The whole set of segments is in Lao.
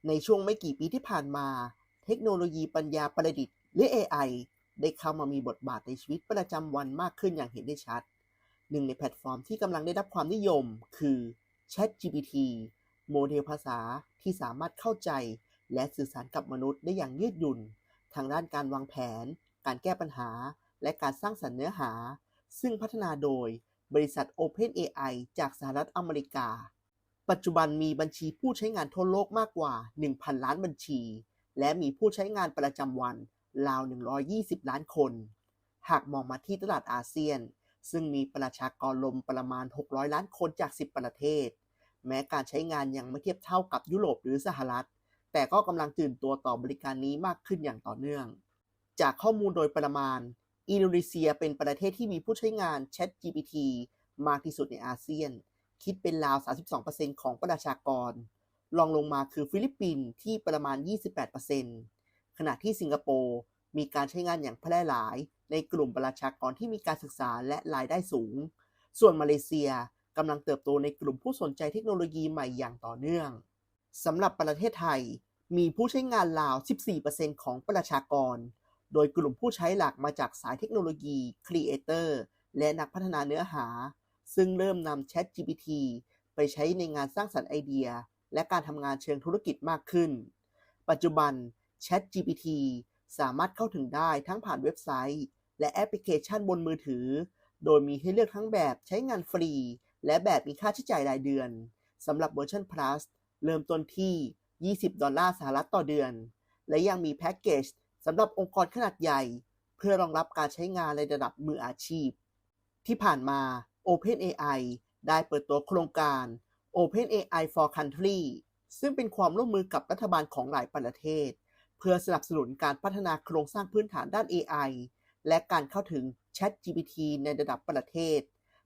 ໃນຊ່ວງໄມ່ກີ່ປີທີ່ຜ່ານມາ, ເທັກໂນໂລຢີປັນຍາປະດິດ ຫຼື ເອໄອ ໄດ້ເຂົ້າມາມີບົດບາດໃນຊີວິດປະຈຳວັນມາກຂຶ້ນຢ່າງເຫັນໄດ້ຊັດ. ໜຶ່ງໃນແພລດຟອມທີ່ກຳລັງໄດ້ຮັບຄວາມນິຍົມຄື ChatGPT, ໂມເດລພາສາທີ່ສາມາດເຂົ້າໃຈ ແລະ ສື່ສານກັບມະນຸດໄດ້ຢ່າງຍືດຫຍຸ່ນ ທັງດ້ານການວາງແຜນ, ການແກ້ບັນຫາ ແລະ ການສ້າງສັນເນື້ອຫາ, ຊຶ່ງພັດທະນາໂດຍບໍລິສັດ OpenAI ຈາກສະຫະລັດອາເມລິກາ. ປັດຈຸບັນມີບັນຊີຜູ້ໃຊ້ງານທົ່ວໂລກມາກກວ່າໜຶ່ງພັນລ້ານບັນຊີ ແລະ ມີຜູ້ໃຊ້ງານປະຈຳວັນລາວໜຶ່ງຮ້ອຍຊາວລ້ານຄົນ. ຫາກມອງມາທີ່ຕະຫຼາດອາຊຽນ, ຊຶ່ງມີປະຊາກອນລວມປະມານຫົກຮ້ອຍລ້ານຄົນຈາກສິບປະເທດ, ແມ້ການໃຊ້ງານຍັງບໍ່ທຽບເທົ່າກັບຢູໂຣບ ຫຼື ສະຫະລັດ, ແຕ່ກໍກຳລັງຕື່ນຕົວຕໍ່ບໍລິການນີ້ມາກຂຶ້ນຢ່າງຕໍ່ເນື່ອງ. ຈາກຂໍ້ມູນໂດຍປະມານ, ອິນໂດເນເຊຍເປັນປະເທດທີ່ມີຜູ້ໃຊ້ງານ ChatGPT ມາກທີ່ສຸດໃນອາຊຽນ, ຄິດເປັນລາວສາມສິບສອງເປີເຊັນຂອງປະຊາກອນ. ລອງລົງມາຄືຟີລິບປິນທີ່ປະມານຊາວແປດເປີເຊັນ, ຂະນະທີ່ສິງກະໂປມີການໃຊ້ງານຢ່າງແຜ່ຫຼາຍໃນກຸ່ມປະຊາກອນທີ່ມີການສຶກສາ ແລະ ລາຍໄດ້ສູງ. ສ່ວນມາເລເຊຍກຳລັງເຕີບໂຕໃນກຸ່ມຜູ້ສົນໃຈເທັກໂນໂລຢີໃໝ່ຢ່າງຕໍ່ເນື່ອງ. ສຳລັບປະເທດໄທ, ມີຜູ້ໃຊ້ງານລາວສິບສີ່ເປີເຊັນຂອງປະຊາກອນ, ໂດຍກຸ່ມຜູ້ໃຊ້ຫຼັກມາຈາກສາຍເທັກໂນໂລຢີ, ຄຣີເອເຕີ ແລະ ນັກພັດທະນາເນື້ອຫາ, ຊຶ່ງເລີ່ມນຳ ChatGPT ໄປໃຊ້ໃນງານສ້າງສັນໄອເດຍ ແລະ ການທຳງານເຊີງທຸລະກິດມາກຂຶ້ນ. ປັດຈຸບັນ, ChatGPT ສາມາດເຂົ້າເຖິງໄດ້ທັງຜ່ານເວັບໄຊ ແລະ ແອັບພລິເຄຊັນບົນມືຖື, ໂດຍມີໃຫ້ເລືອກທັງແບບໃຊ້ງານຟຣີ ແລະ ແບບມີຄ່າໃຊ້ຈ່າຍລາຍເດືອນ. ສຳລັບເວີຊັນ Plus ເລີ່ມຕົ້ນທີ່ຊາວ ດອນລາສະຫະລັດຕໍ່ເດືອນ ແລະ ຍັງມີແພັກເກັດສຳລັບອົງກອນຂະໜາດໃຫຍ່ ເພື່ອຮອງຮັບການໃຊ້ງານໃນລະດັບມືອາຊີບ. ທີ່ຜ່ານມາ, OpenAI ໄດ້ເປີດຕົວໂຄງການ OpenAI for Country ຊຶ່ງເປັນຄວາມຮ່ວມມືກັບລັດຖະບານຂອງຫຼາຍປະເທດ ເພື່ອສະໜັບສະໜູນການພັດທະນາໂຄງສ້າງພື້ນຖານດ້ານ ເອໄອ ແລະ ການເຂົ້າເຖິງ ChatGPT ໃນລະດັບປະເທດ.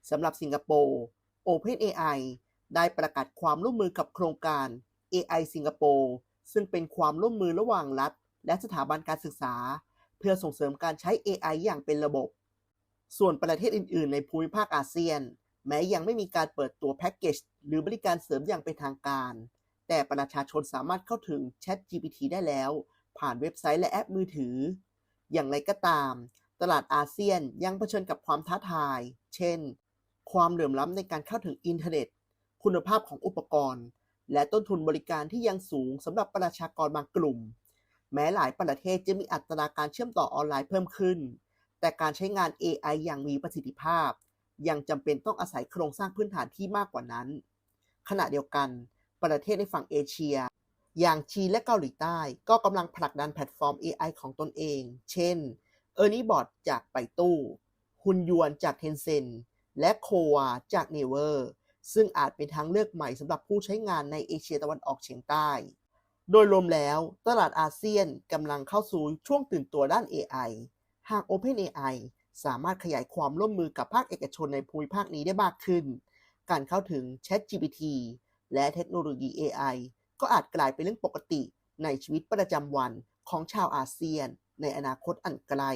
ສຳລັບສິງກະໂປ, OpenAI ໄດ້ປະກາດຄວາມຮ່ວມມືກັບໂຄງການ ເອໄອ ສິງກະໂປ, ຊຶ່ງເປັນຄວາມຮ່ວມມືລະຫວ່າງລັດ ແລະ ສະຖາບັນການສຶກສາ ເພື່ອສົ່ງເສີມການໃຊ້ ເອໄອ ຢ່າງເປັນລະບົບ. ສ່ວນປະເທດອື່ນໆໃນພູມິພາກອາຊຽນ, ແມ້ຍັງໄມ່ມີການເປີດຕົວແພັກເກັດ ຫຼື ບໍລິການເສີມຢ່າງເປັນທາງການ, ແຕ່ປະຊາຊົນສາມາດເຂົ້າເຖິງ ChatGPT ໄດ້ແລ້ວ ຜ່ານເວັບໄຊ ແລະ ແອັບມືຖື. ຢ່າງໃດກໍຕາມ, ຕະຫຼາດອາຊຽນຍັງປະເຊີນກັບຄວາມທ້າທາຍ, ເຊັ່ນ, ຄວາມເຫຼື່ອມລ້ຳໃນການເຂົ້າເຖິງອິນເຕີເນັດ, ຄຸນນະພາບຂອງອຸປະກອນ ແລະ ຕົ້ນທຶນບໍລິການທີ່ຍັງສູງສຳລັບປະຊາກອນບາງກຸ່ມ. ແມ້ຫຼາຍປະເທດຈະມີອັດຕາການເຊື່ອມຕໍ່ອອນລາຍເພີ່ມຂຶ້ນ, ແຕ່ການໃຊ້ງານ ເອໄອ ຢ່າງມີປະສິດທິພາບ ຍັງຈຳເປັນຕ້ອງອາໄສໂຄງສ້າງພື້ນຖານທີ່ມາກກວ່ານັ້ນ. ຂະນະດຽວກັນ, ປະເທດໃນຝັ່ງເອເຊຍ ຢ່າງຈີນ ແລະ ເກົາຫຼີໃຕ້ ກໍກຳລັງຜະລັກດັນແພລດຟອມ ເອໄອ ຂອງຕົນເອງ, ເຊັ່ນ ErnieBot ຈາກ Baidu, ຮຸນຍວນ ຈາກ Tencent ແລະ Cova ຈາກ Naver, ຊຶ່ງອາດເປັນທາງເລືອກໃໝ່ສຳລັບຜູ້ໃຊ້ງານໃນເອເຊຍຕາເວັນອອກສຽງໃຕ້. ໂດຍລວມແລ້ວ, ຕະຫຼາດອາຊຽນກຳລັງເຂົ້າສູ່ຊ່ວງຕື່ນຕົວດ້ານ ເອໄອ. ຫາກ OpenAI ສາມາດຂະຫຍາຍຄວາມຮ່ວມມືກັບພາກເອກະຊົນໃນພູມິພາກນີ້ໄດ້ມາກຂຶ້ນ, ການເຂົ້າເຖິງ ChatGPT ແລະ ເທັກໂນໂລຢີ ເອໄອ ກໍອາດກາຍເປັນເລື່ອງປົກກະຕິໃນຊີວິດປະຈຳວັນຂອງຊາວອາຊຽນໃນອະນາຄົດອັນໃກ້.